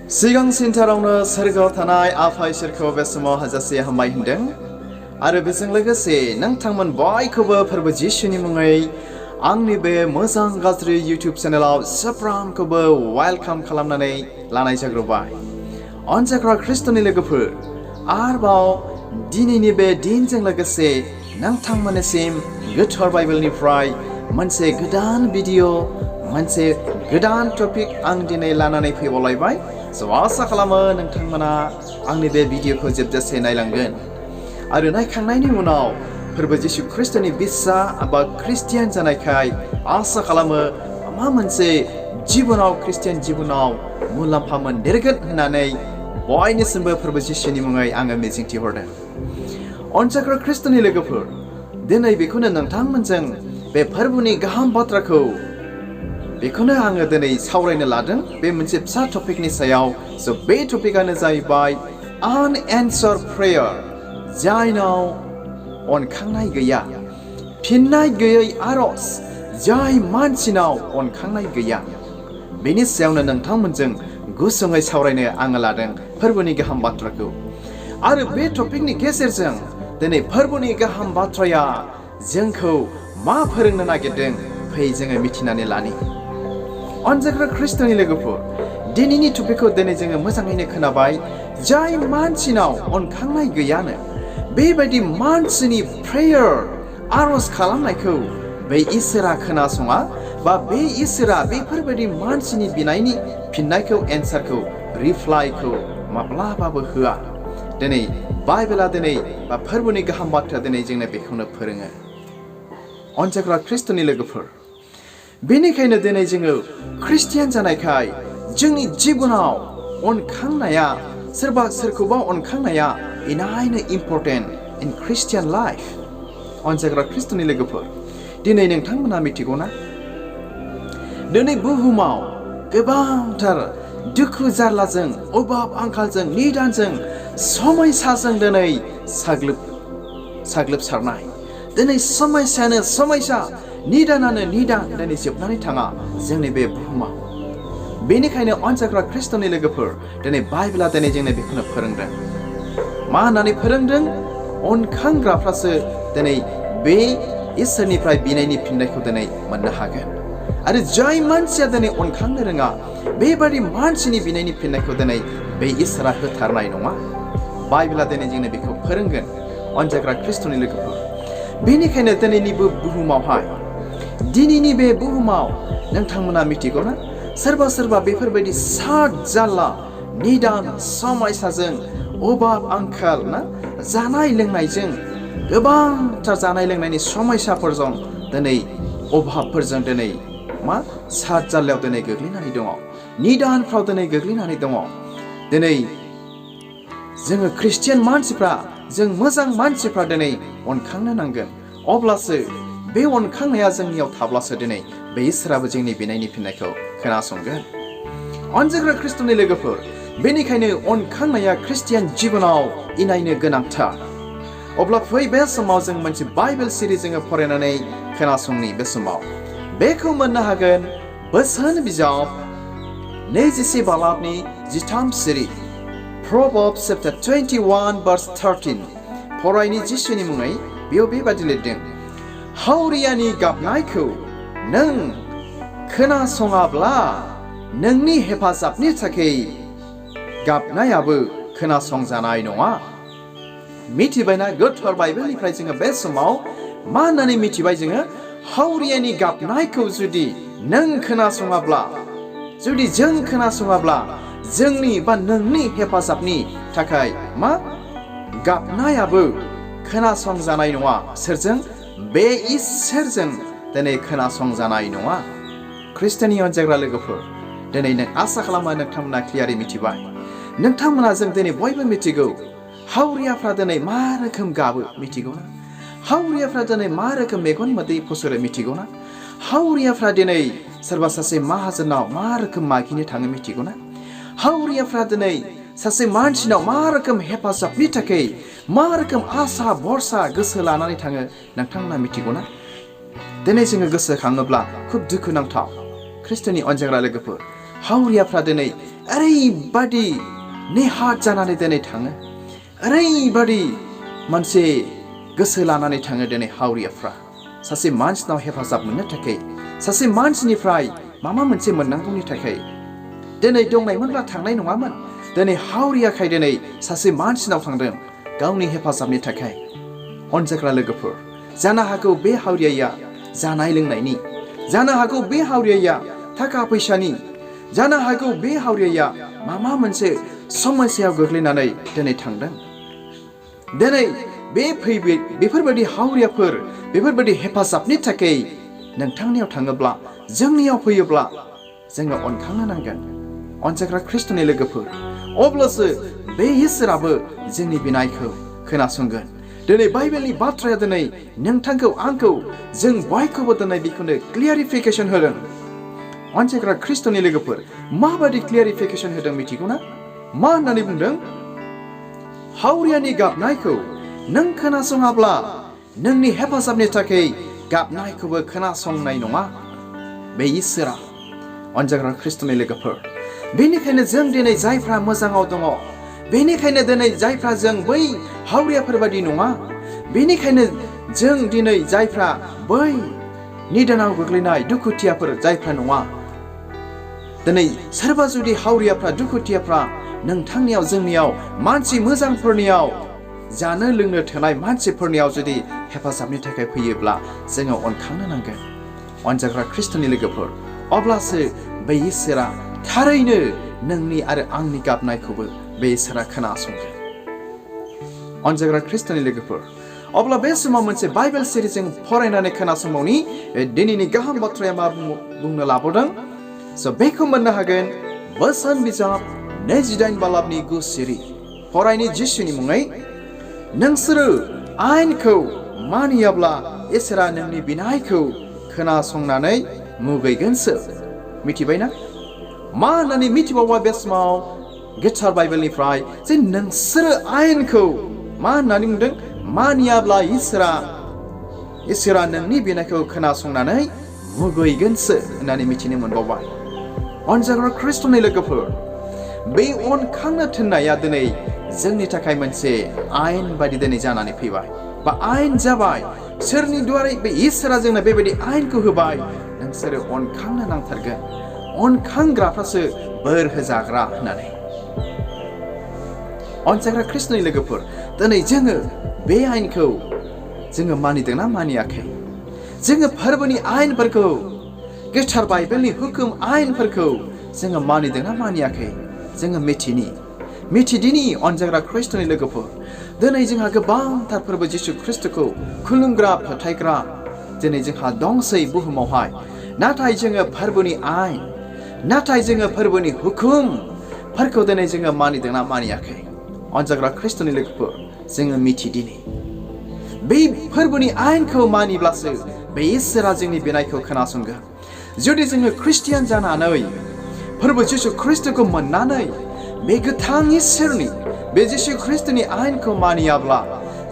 सिगांसिनथारावनो सोरगोआव थानाय आफा इसोरखौ बे समाव हाजासे हामबाय होनदों आरो बेजों लोगोसे नोंथांमोन बयखौबो फोरबो जिसुनि मुङै आंनि बे मोजां गाज्रि इउटिउब चेनेलाव साफ्रोमखौबो वेलकाम खालामनानै लानाय जाग्रोबाय। अनजाग्रा ख्रिस्ट'नि लोगोफोर, आरोबाव दिनैनि बे दिनजों लोगोसे नोंथांमोननिसिम गोथार बाइबेलनिफ्राय मोनसे गोदान भिडिअ, मोनसे गोदान टपिक आं दिनै लानानै फैबावलायबाय। आसा खालामो नोंथांमोना आंनि बे भिडिअखौ जोबजासे नायलांगोन आरो नायखांनायनि उनाव फोरबो जिसु ख्रिस्ट'नि बिसा एबा ख्रिस्टियान जानायखाय आसा खालामो मा मोनसे जिबनाव ख्रिस्टियान जिबनाव मुलाम्फा मोनदेरगोन होननानै बयनिसिमबो फोरबो जिसुनि मुङै आङो मिजिंथिहरदों। अनजाग्रा ख्रिस्ट'नि लोगोफोर, दिनै बेखौनो नोंथांमोनजों बे फोरबोनि गाहाम बाथ्राखौ बेखौनो आङो दिनै सावरायनो लादों बे मोनसे फिसा टपिकनि सायाव। बे टपिकआनो जाहैबाय आनएन्सार्ड प्रेयार, जायनाव अनखांनाय गैया, फिननाय गैयै आरज, जाय मानसिनाव अनखांनाय गैया। बेनि सायावनो नोंथांमोनजों गुसुङै सावरायनो आङो लादों फोरबोनि गाहाम बाथ्राखौ। आरो बे टपिकनि गेजेरजों दिनै फोरबोनि गाहाम बाथ्राया जोंखौ मा फोरोंनो नागिरदों फै जोङो मिथिनानै लानि। अनजाग्रा ख्रिस्ट'नि लोगोफोर, दिनैनि टपिकखौ दिनै जोङो मोजाङैनो खोनाबाय। जाय मानसिनाव अनखांनाय गैयानो, बेबायदि मानसिनि प्रेयार, आरज खालामनायखौ बे इसोरा खोनासङा, बा बे इसोरा बेफोरबायदि मानसिनि बिनायनि फिननायखौ, एन्सारखौ, रिप्लाइखौ माब्लाबाबो होआ। दिनै बाइबेला दिनै बा फोरबोनि गाहाम बाथ्राया दिनै जोंनो बेखौनो फोरोङो। अनजाग्रा ख्रिस्ट'नि लोगोफोर, बेनिखायनो दिनै जोङो ख्रिस्टियान जानायखाय जोंनि जिबनाव अनखांनाया, सोरबा सोरखौबा अनखांनाया इनायनो इम्परटेन्ट इन ख्रिस्टियान लाइफ। अनजाग्रा ख्रिस्ट'नि लोगोफोर, दिनै नोंथांमोना मिथिगौना, दिनै बुहुमाव गोबांथार दुखु जारलाजों, अभाब आंखालजों, निदानजों, समयसाजों दिनै साग्लोबसारनाय। दिनै समयसायानो समयसा, निदानानो निदान दिनै जोबनानै थाङा जोंनि बे बुहुमाव। बेनिखायनो अनजाग्रा ख्रिस्ट'नि लोगोफोर, दिनै बाइबेला दिनै जोंनो बेखौनो फोरोंदों। मा होननानै फोरोंदों? अनखांग्राफ्रासो दिनै बे इसोरनिफ्राय बिनायनि फिननायखौ दिनै मोननो हागोन। आरो जाय मानसिया दिनै अनखांनो रोङा, बेबादि मानसिनि बिनायनि फिननायखौ दिनै बे इसोरा होथारनाय नङा। बाइबेला दिनै जोंनो बेखौ फोरोंगोन। अनजाग्रा ख्रिस्ट'नि लोगोफोर, बेनिखायनो दिनैनि बुहुमावहाय, दिनैनि बे बुहुमाव नोंथांमोना मिथिगौना, सोरबा सोरबा बेफोरबायदि साद जारला, निदान, समयसाजों, अभाब आंखाल ना, जानाय लोंनायजों, गोबांथार जानाय लोंनायनि समयसाफोरजों, दिनै अभाबफोरजों दिनै साद जारलायाव दिनै गोग्लैनानै दङ, निदानफ्राव दिनै गोग्लैनानै दङ। दिनै जोङो ख्रिस्टियान मानसिफ्रा, जों मोजां मानसिफ्रा दिनै अनखांनो नांगोन। अब्लासो बे अनखांनाया जोंनियाव थाब्लासो दिनै बे इसोराबो जोंनि बिनायनि फिननायखौ खोनासंगोन। अनजाग्रा ख्रिस्ट'नि लोगोफोर, बेनिखायनो अनखांनाया ख्रिस्टियान जिबनाव इनायनो गोनांथार। अब्ला फै बे समाव जों मोनसे बाइबेल सिरि जोङो फरायनानै खोनासंनि। बे समाव बेखौ मोननो हागोन बोसोन बिजाब 24 बालाबनि 13 सिरि, Proverbs chapter 21 verse 13। फरायनि जिसुनि मुङै बेयाव बेबादि लिरदों, हावरियानि गाबनायखौ नों खोनासङाब्ला नोंनि हेफाजाबनि थाखाय गाबनायाबो खोनासंजानाय नङा। मिथिबायना, गोथार बाइबेलनिफ्राय जोङो बे समाव मा होननानै मिथिबाय जोङो? हावरियानि गाबनायखौ जुदि नों खोनासङाब्ला, जुदि जों खोनासङाब्ला, जोंनि बा नोंनि हेफाजाबनि थाखाय गाबनायाबो खोनासंजानाय नङा। सोरजों? बे इसोरजों दिनै खोनासंजानाय नङा। ख्रिस्ट'नि अनजाग्रा लोगोफोर, दिनै आसा खालामो नोंथांमोना क्लियारै मिथिबाय। नोंथांमोना, जों दिनै बयबो मिथिगौ, हावरियाफ्रा दिनै मा रोखोम गाबो मिथिगौना? हावरियाफ्रा दिनै मा रोखोम मेगन मोदै फसरो मिथिगौना? हावरियाफ्रा दिनै सोरबा सासे माहाजोनाव मा रोखोम मागिनो थाङो मिथिगौना? हावरियाफ्रा दिनै सासे मानसिनाव मा रोखोम हेफाजाबनि थाखाय, मा रोखोम आसा भरसा गोसो लानानै थाङो नोंथांमोना मिथिगौना? दिनै जोङो गोसोखाङोब्ला खुब दुखुनांथाव। ख्रिस्ट'नि अनजाग्रा लोगोफोर, हावरियाफ्रा दिनै ओरैबादि नेहाथ जानानै दिनै थाङो ओरैबादि मोनसे गोसो लानानै थाङो दिनै हावरियाफ्रा सासे मानसिनाव हेफाजाब मोननो थाखाय सासे मानसिनिफ्राय माबा मोनसे मोननांगौनि थाखाय दिनै दंनायमोनब्ला थांनाय नङामोन दिनै हावरियाखाय दिनै सासे मानसिनाव थांदों गावनि हेफाजाबनि थाखाय अनजाग्रा लोगोफोर जानो हागौ बे हावरियाया जानाय लोंनायनि जानो हागौ बे हावरियाया थाखा फैसानि जानो हागौ बे हावरियाया माबा मोनसे समस्यायाव गोग्लैनानै दिनै थांदों दिनै बेफोरबायदि हावरियाफोर बेफोरबायदि हेफाजाबनि थाखाय नोंथांनियाव थाङोब्ला जोंनियाव फैयोब्ला जोङो अनखांनो नांगोन अनजाग्रा ख्रिस्ट'नि लोगोफोर अब्लासो बे इसोराबो जोंनि बिनायखौ खोनासंगोन दिनै बाइबेलनि बाथ्राया दिनै नोंथांखौ आंखौ जों बयखौबो दिनै बेखौनो क्लियारिफिकेसन होदों अनजाग्रा ख्रिस्ट'नि लोगोफोर माबादि क्लियारिफिकेसन होदों मिथिगौ ना मा होननानै बुंदों हावरियानि गाबनायखौ नों खोनासङाब्ला नोंनि हेफाजाबनि थाखाय गाबनायखौबो खोनासंनाय नङा बे इसोरा अनजाग्रा ख्रिस्ट'नि लोगोफोर बेनिखायनो जों दिनै जायफ्रा मोजाङाव दङ बेनिखायनो दिनै जायफ्रा जों बै हावरियाफोर बायदि नङा बेनिखायनो जों दिनै जायफ्रा बै निदानाव गोग्लैनाय दुखुथियाफोर जायफ्रा नङा दिनै सोरबा जुदि हावरियाफ्रा दुखुथियाफ्रा नोंथांनियाव जोंनियाव मानसि मोजांफोरनियाव जानो लोंनो थोनाय मानसिफोरनियाव जुदि हेफाजाबनि थाखाय फैयोब्ला जोङो अनखांनो नांगोन अनजाग्रा ख्रिस्ट'नि लोगोफोर अब्लासो बे इसोरा थारैनो नोंनि आरो आंनि गाबनायखौबो बे इसोरा खोनासंगोन अनजाग्रा ख्रिस्ट'नि लोगोफोर अब्ला बे समाव मोनसे बाइबेल सिरिज जों फरायनानै खोनासंबावनि दिनैनि गाहाम बाथ्राया मा बुंनो लाबोदों स' बेखौ मोननो हागोन बोसोन बिजाब 28 बालाबनि 9 सिरि फरायनि जिसुनि मुङै नोंसोरो आयेनखौ मानियाब्ला इसोरा नोंनि बिनायखौ खोनासंनानै मुगैगोनसो मिथिबायना मा होननानै मिथिबावा बे समाव गोथार बाइबेलनिफ्राय जे नोंसोरो आयेनखौ मा होननानै बुंदों मानियाब्ला इसोरा नोंनि बिनायखौ खोनासंनानै मुगैगोनसो होननानै मिथिनो मोनबावबाय अनजाग्रा ख्रिस्ट'नि लोगोफोर बे अनखांनो थिननाया दिनै जोंनि थाखाय मोनसे आयेन बायदि दिनै जानानै फैबाय बा आयेन जाबाय सोरनि दुवारै बे इसोरा जोंनो बेबायदि आयेनखौ होबाय नोंसोरो अनखांनो नांथारगोन अनखांग्राफ्रासो बोर होजाग्रा होननानै अनजाग्रा ख्रिस्ट'नि लोगोफोर दिनै जोङो बे आयेनखौ जोङो मानिदोंना मानियाखै जोङो फोरबोनि आयेनफोरखौ गोथार बाइबेलनि हुकुम आयेनफोरखौ जोङो मानिदोंना मानियाखै जोङो मिथिदिनि अनजाग्रा ख्रिस्ट'नि लोगोफोर दिनै जोंहा गोबांथार फोरबो जिसु ख्रिस्ट'खौ खुलुमग्रा फोथायग्रा दिनै जोंहा दंसै बुहुमावहाय नाथाय जोङो फोरबोनि आयेन नाथाय जोङो फोरबोनि हुकुमफोरखौ दिनै जोङो मानिदोंना मानियाखै अनजाग्रा ख्रिस्ट'नि लोगोफोर जोङो मिथिदिनि बे फोरबोनि आयेनखौ मानिब्लासो बे इसोरा जोंनि बिनायखौ खोनासंगोन जुदि जोङो ख्रिस्टियान जानानै फोरबो जिसु ख्रिस्ट'खौ मोननानै बे गोथां इसोरनि बे जिसु ख्रिस्ट'नि आयेनखौ मानियाब्ला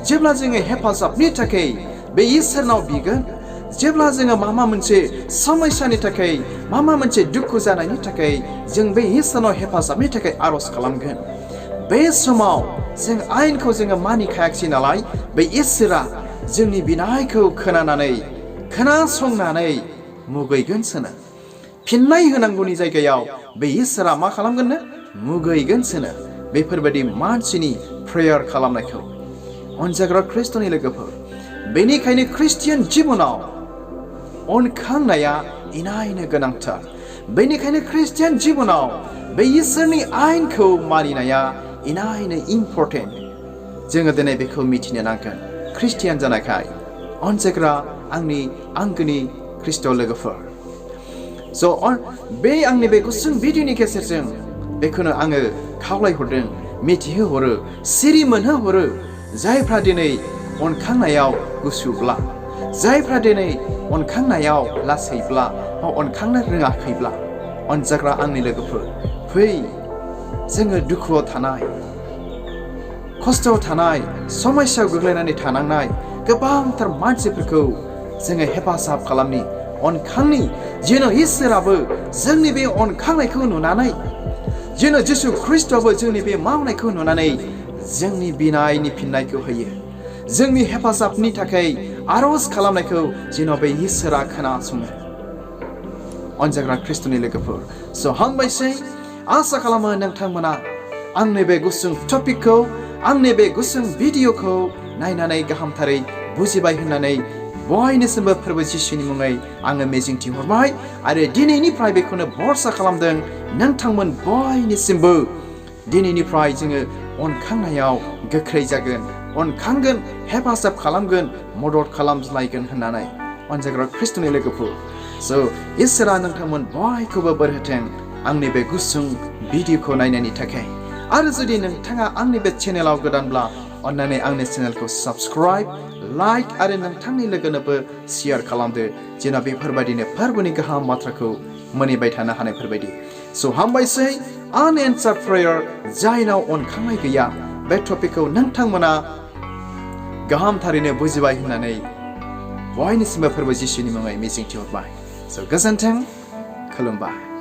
जेब्ला जोङो हेफाजाबनि थाखाय बे इसोरनाव बिगोन जेब्ला जोङो माबा मोनसे समस्यानि थाखाय माबा मोनसे दुखु जानायनि थाखाय जों बे इसोरनाव हेफाजाबनि थाखाय आर'ज खालामगोन बे समाव जों आयेनखौ जोङो मानिखायाखिसै नालाय बे इसोरा जोंनि बिनायखौ खोनासंनानै मुगैगोनसोनो फिननाय होनांगौनि जायगायाव बे इसोरा मा खालामगोननो मुगैगोनसोनो बेफोरबायदि मानसिनि प्रेयार खालामनायखौ अनजाग्रा ख्रिस्ट'नि लोगोफोर बेनिखायनो ख्रिस्टियान जिबनाव अनखांनाया इनायनो गोनांथार बेनिखायनो ख्रिस्टियान जिबनाव बे इसोरनि आयेनखौ मानिनाया इनायनो इम्परटेन्ट जोङो दिनै बेखौ मिथिनो नांगोन ख्रिस्टियान जानायखाय अनजाग्रा आंनि आंगोनि ख्रिस्ट' लोगोफोर स' बे आंनि बे गुसुं भिडिअनि गेजेरजों बेखौनो आङो खावलायहरदों मिथिहोहरो सिरि मोनहोहरो जायफ्रा दिनै अनखांनायाव गुसुब्ला जायफ्रा दिनै अनखांनायाव लासैब्ला बा अनखांनो रोङाखैब्ला अनजाग्रा आंनि लोगोफोर फै जोङो दुखुआव थानाय खस्थ'आव थानाय समस्यायाव गोग्लैनानै थानांनाय गोबांथार मानसिफोरखौ जोङो हेफाजाब खालामनि अनखांनि जेन' इसोराबो जोंनि बे अनखांनायखौ नुनानै जेन जिसु ख्रिस्टआबो जोंनि बे मावनायखौ नुनानै जोंनि बिनायनि फिननायखौ होयो जोंनि हेफाजाबनि थाखाय आरज खालामनायखौ जेन बे इसोरा खोनासङो अनजाग्रा ख्रिस्टनि लोगोफोर हामबायसै आसा खालामो नोंथांमोना आंनि बे गुसुं टपिकखौ आंनि बे गुसुं भिडिअखौ नायनानै गाहामथारै बुजिबाय होननानै बयनिसिमबो फोरबो जिसुनि मुङै आङो मिजिंथिहरबाय आरो दिनैनिफ्राय बेखौनो भरसा खालामदों नोंथांमोन बयनिसिमबो दिनैनिफ्राय जोङो अनखांनायाव गोख्रै जागोन अनखांगोन हेफाजाब खालामगोन मदद खालामज्लायगोन होननानै अनजाग्रा ख्रिस्टनि लोगोफोर इसोरा नोंथांमोन बयखौबो बोर होथों आंनि बे गुसुं भिडिअखौ नायनायनि थाखाय आरो जुदि नोंथाङा आंनि बे चेनेलाव गोदानब्ला अन्नानै आंनि चेनेलखौ साबस्क्राइब लाइक आरो नोंथांनि लोगोनोबो शेयार खालामदो जेन' बेफोरबायदिनो फोरबोनि गाहाम बाथ्राखौ मोनहैबाय थानो हानायफोरबायदि हामबायसै आनएन्सार्ड प्रेयार जायनाव अनखांनाय गैया बे टपिकखौ नोंथांमोना गाहामथारैनो बुजिबाय होननानै बयनिसिमबो फोरबो जिसुनि मुङै मिजिंथिहरबाय गोजोन्थों खुलुमबाय